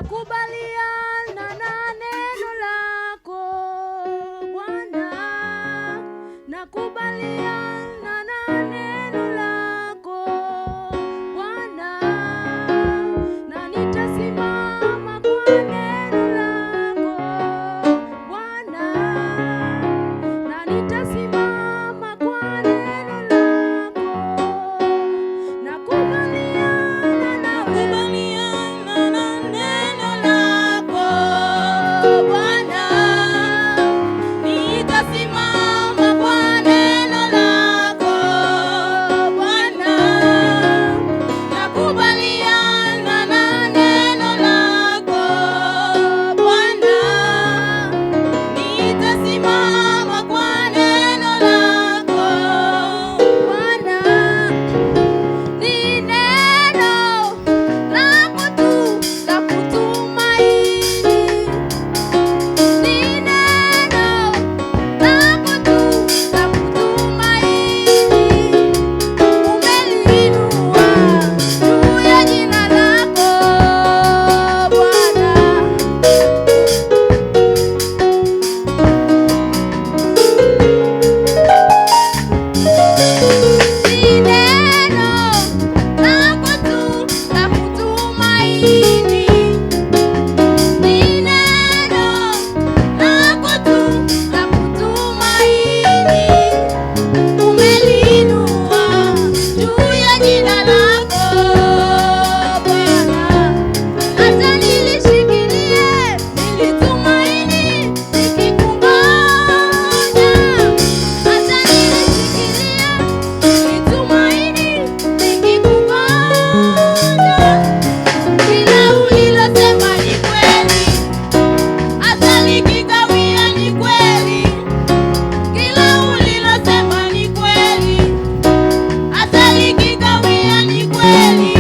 Nakubaliana na neno lako Bwana, nakubaliana na neno lako Bwana, na nitasimama kwa neno lako Bwana, na nitasimama kwa neno lako. Nakubaliana Nakubaliana na neno lako Bwana, nitasimama kwa neno lako Bwana, nakubaliana na neno lako Bwana, nitasimama kwa neno lako Bwana. Ni neno lako tu la kutumaini, ni neno lako tu la kutumaini. Umeliinua juu ya jina lako Bwana. Ni neno lako tu la kutumaini, ni neno lako tu la kutumaini. Umeliinua juu ya jina lako Bwana, hata nilishikilie, nilitumaini nikikungoja, hata nilishikilie, nilitumaini nikikungoja. Kila ulilosema ni kweli, hata likikawia ni kweli. Kila ulilosema ni kweli, hata likikawia ni kweli.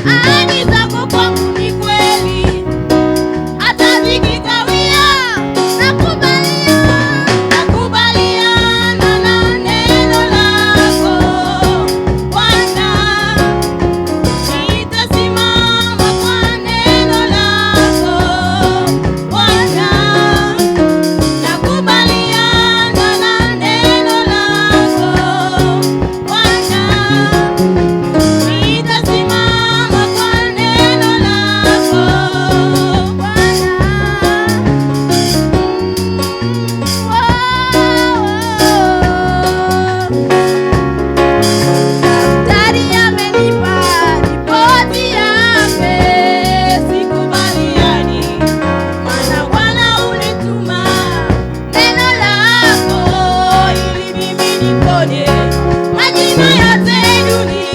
Ahadi zako kwangu ni kweli, hata zikikawia nakubaliana, nakubaliana na neno lako Bwana. Nitasimama kwa neno lako Bwana, nakubaliana na neno lako Bwana, nitasimama kwa neno lako Bwana. Daktari amenipa ripoti yake, Sikubaliani, maana Bwana ulituma neno lako ili mimi nipone. Majina yote duni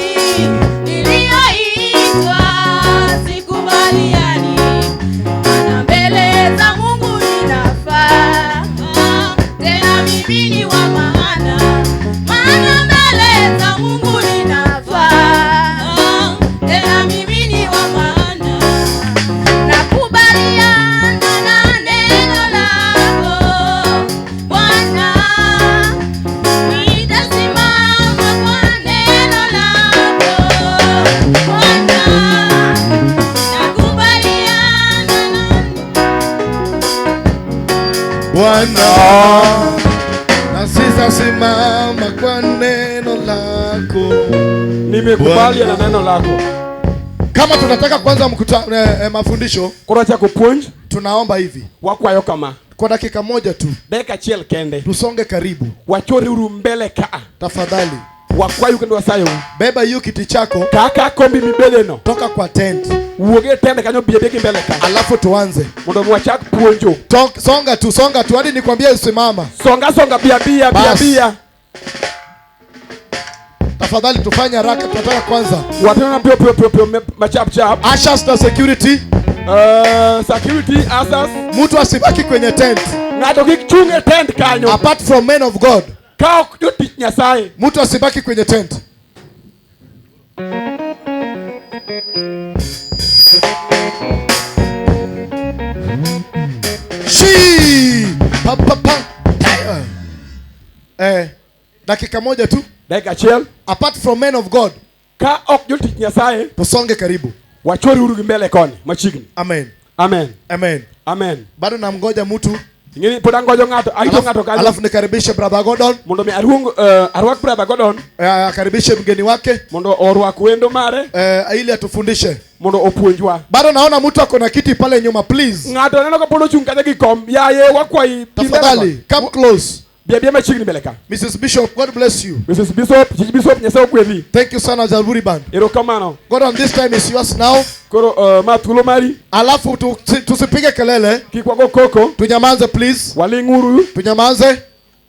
niliyoitwa, sikubaliani, maana mbele za Mungu ninafaa, tena mimi ni wa maana, maana mbele za Mungu ninafaa, tena mimi ni wa maana. Nakubaliana na neno lako Bwana, nitasimama kwa neno lako Bwana, nakubaliana na Bwana, na sitasimama kwa neno lako. Nimekubali na neno lako. Kama tunataka kuanza mafundisho, Koro chako puonj, tunaomba hivi wakwayo kama kwa dakika moja tu, dakika achiel kende, tusonge karibu wachore uru mbele ka, tafadhali. Wakwayu kendo wasayo. Beba hiyo kiti chako, Kaka kombi mibeleno, toka kwa tent, wuog e tende kanyo bie gi mbele ka, alafu tuanze. Mondo mi wachak puonjo. Songa tu, songa tu hadi nikwambie simama. Songa songa, bia bia bia. Bas. Bia. Tafadhali tufanye haraka, tunataka kwanza. Watena piyo piyo piyo piyo machap chap. Ushers na security, Security ushers, mtu asibaki kwenye tent. Ng'ato kik chung' e tent kanyo. Apart from men of God, Ka ok jotich Nyasaye. Mtu asibaki kwenye tent. Shi! Pa, pa, pa. Dakika moja tu. Dakika achiel. Apart from men of God, Ka ok jotich Nyasaye, tusonge karibu. Wachori uru gi mbele koni machiegni. Amen. Amen. Amen. Amen. Bado namngoja mtu. Ing'eni pod angojo ng'ato, arito ng'ato kanyo. Alafu nikaribishe Brother Gordon. Mondo mi aruong arwak Brother Gordon. Akaribishe mgeni wake. Mondo orwak wendo mare. Ili atufundishe. Mondo opuonjwa. Bado naona mtu ako na kiti pale nyuma, please. Ng'ato aneno ka pod ochung' kacha gi kom. Yaye wakwayi. Tafadhali, come close. Bia bia machiegni mbele ka. Mrs. Bishop, God bless you. Mrs. Bishop, Chief Bishop, Nyasaye ogwedhi. Thank you sana Zaburi Band. Erokamano. Gordon, this time is yours now. Koro ma thuolo mari. Alafu tusipige kelele. Kik wago koko. Tunyamaze please. Waling'uru. Tunyamaze.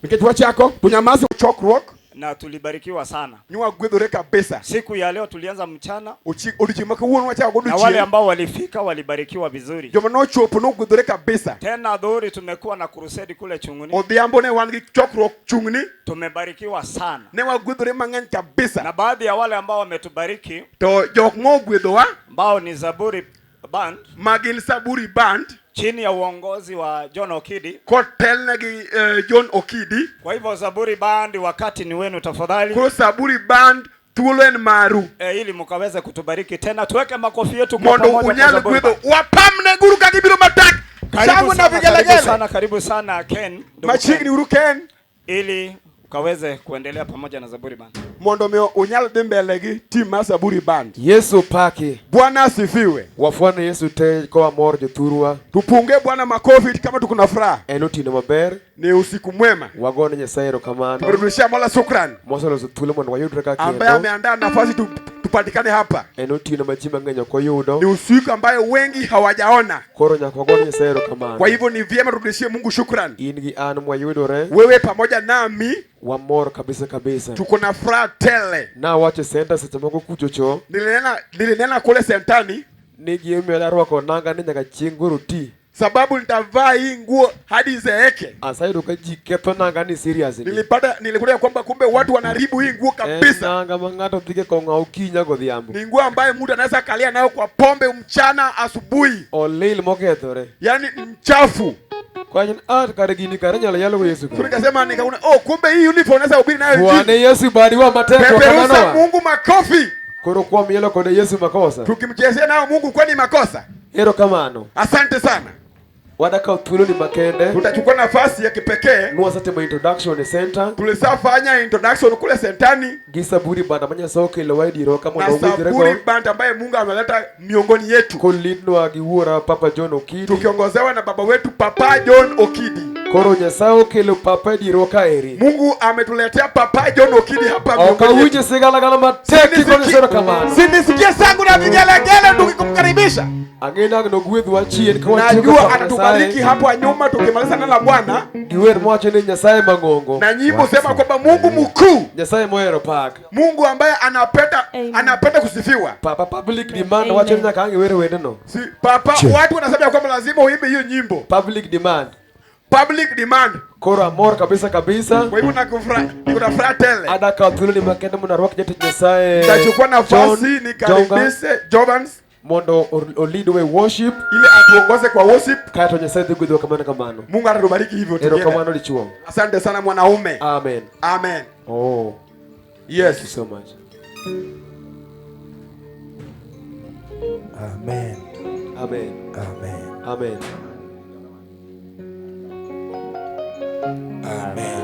Nikech wachako, tunyamaze chokruok. Na tulibarikiwa sana. Nywagwedhore kabisa. Siku ya leo tulianza mchana. Odiochieng' ma kawuono wachako Na wale ambao walifika walibarikiwa vizuri. Joma nochopo nogwedhore kabisa. Tena dhuhuri tumekuwa na crusade kule Chunguni. Odhiambo ne wan gi chokruok Chungni. Tumebarikiwa sana. Ne wagwedhore mang'eny kabisa. Na baadhi ya wale ambao wametubariki to jok mogwedhowa ambao ni Zaburi Band, ma gin Zaburi Band chini ya uongozi wa John Okidi. Kotelnegi John Okidi. Kwa hivyo Zaburi Band, wakati ni wenu tafadhali. Koro Zaburi Band thuolo en maru. Ili mkaweze kutubariki tena, tuweke makofi yetu kwa Mondo pamoja kwa unyal Zaburi gwedho. Band. Wapamne guru ka gibiro matek. Karibu Shangwe na sana, karibu vigelegele. sana, karibu sana Ken, ndugu Machiegni Ken. uru Ken. Ili ukaweze kuendelea pamoja na Zaburi Band. Mondo mi unyal dhi mbele gi team mar Zaburi Band. Yesu paki. Bwana asifiwe. Wafuane Yesu te koa mor jothurwa. Tupunge Bwana makofi kama tuko na furaha. En otieno maber. Ni usiku mwema. Wagone Nyasaye erokamano. Tumerudishia Mola shukrani. Moseloso thuolo mondo wayudre ka Ambaye kendo. ameandaa nafasi tupatikane hapa. En otieno ma ji mang'eny ok oyudo. Ni usiku ambayo wengi hawajaona. Koro nyaka wagone Nyasaye erokamano. Kwa hivyo ni vyema turudishie Mungu shukrani. In gi an mwayudore. Wewe pamoja nami Wamor kabisa kabisa. Tuko na furaha tele. Nawacho e senta seche moko kuchocho. Nilinena kule sentani. Ni gimomiyo arwako nanga ni nyaka chieng' goro ti. Sababu nitavaa hii nguo hadi izeeke. Asayudo ka ji ketho nanga ni seriously. Nilikuta kwamba kumbe watu wanaharibu hii nguo kabisa. En nanga ma ng'ato dhige kong'o okinyi nyaka odhiambo. Ni nguo ambayo mtu anaweza kalia nayo kwa pombe mchana asubuhi. Olil mokethore. Yaani mchafu. Kwa hiyo, kare gini kare nyalo yalo Yesu. So nikasema nikaona, oh, kumbe hii uniform unaweza hubiri nayo injili. Bwana Yesu bariwa mateko Peperusha kamano. Mungu makofi. Koro kwa mielo kode Yesu makosa. Tukimchezea nayo Mungu kwani makosa? Erokamano. Asante sana. Wadaka thuolo ni makende. Tutachukua nafasi ya kipekee. Nwasetimo introduction e center. Tulisafanya introduction kule sentani. Gi Saburi Band ma Nyasaye okelo wa e dierwa ka mondo Na owinjre Saburi go. Band ambaye Mungu ameleta miongoni yetu. Kolidnwa gi wuora Papa John Okidi. Tukiongozewa na baba wetu Papa John Okidi. Koro Nyasaye okelo Papa e dierwa kaeri. Mungu ametuletea Papa John Okidi hapa Ok miongoni yetu. awinjo sigalagala matek kigone erokamano. Sinisikie sangu na vigelegele tukikumkaribisha. Ang'e nang' nogwedhwa chien ka watieko Najua pako atatubariki Nyasaye. hapo nyuma tukimaliza neno la Bwana. Gi wer mwacho ni Nyasaye mang'ongo. Na nyimbo sema kwamba Mungu mkuu. Nyasaye mohero pak. Mungu ambaye anapenda kusifiwa. Papa public demand wacho ni nyaka ang' iwer wendno. Si, papa watu wanasema kwamba lazima uimbe hiyo nyimbo. Public demand. Public demand. Koro amor kabisa kabisa. Kwa hivyo niko na furaha tele. Ada kawo thuolo ni makende mondo arwak jatich Nyasaye. Nitachukua nafasi John nikaribishe Jovans mondo o lead we worship ili atuongoze kwa worship. Kato Nyasaye dhi gwedhowa kamano kamano. Mungu atatubariki hivyo tukienda. Erokamano dichuo. Asante sana mwanaume. Amen. Amen. Oh. Yes. Thank you so much. Amen. Amen. Amen. Amen. Amen.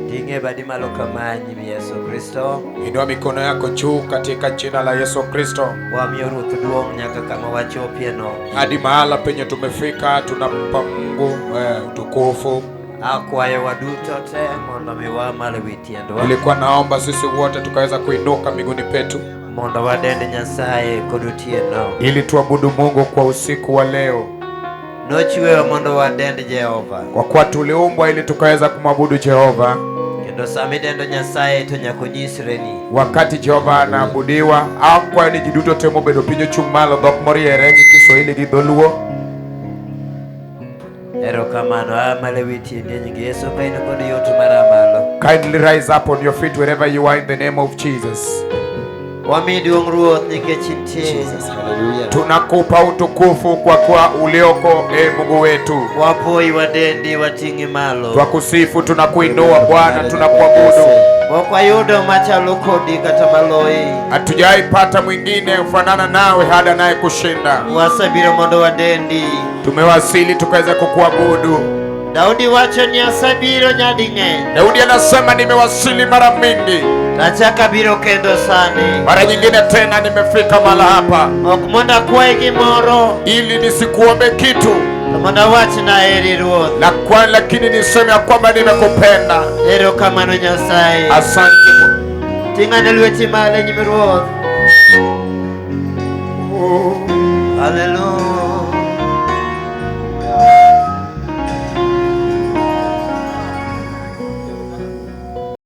Ting'e badi malo kama nyim Yesu Kristo. Inua mikono yako juu katika jina la Yesu Kristo. Wamiyo Ruoth duong' nyaka kama wachopie no. Hadi mahala penye tumefika tunampa Mungu utukufu. Akwayo waduto te mondo mi waa malo ewi tiendwa. Nilikuwa naomba sisi wote tukaweza kuinuka miguuni petu Mondo wadend Nyasaye kod otieno. ili tuabudu Mungu kwa usiku wa leo. Nochwewa mondo wadend Jehova. Kwa kuwa tuliumbwa ili tukaweza kumwabudu Jehova. Kendo sama idendo Nyasaye to nyaka onyisreni. Wakati Jehova anaabudiwa, akwayo ni ji duto te mobedo piny ochung' malo dhok moriere gi Kiswahili gi Dholuo. Erokamano, aa malo ewi tiendi e nying Yesu ka in kod yot mar aa malo. Kindly rise up on your feet wherever you are in the name of Jesus. Wami duong' Ruoth nikech intie. Jesus, hallelujah. Tunakupa utukufu kwa kuwa ulioko, e Mungu wetu. Wapoi wadendi wating'i malo. Twakusifu, tunakuinua Bwana, tunakuabudu. Ok wayudo machalo kodi kata maloyi. Hatujaipata mwingine kufanana nawe hada naye kushinda. Wasebiro mondo wadendi. Tumewasili tukaweza kukuabudu. Daudi wacho ni asebiro nyading'eny. Daudi anasema nimewasili mara mingi, Tachaka biro kendo sani. mara nyingine tena nimefika mahala hapa Ok mondo akwayi gimoro, ili nisikuombe kitu to mondo awach naheri Ruoth. la kwa, lakini niseme ya kwamba nimekupenda. Erokamano Nyasaye. Asante. Ting'ane lweti malo e nyim Ruoth.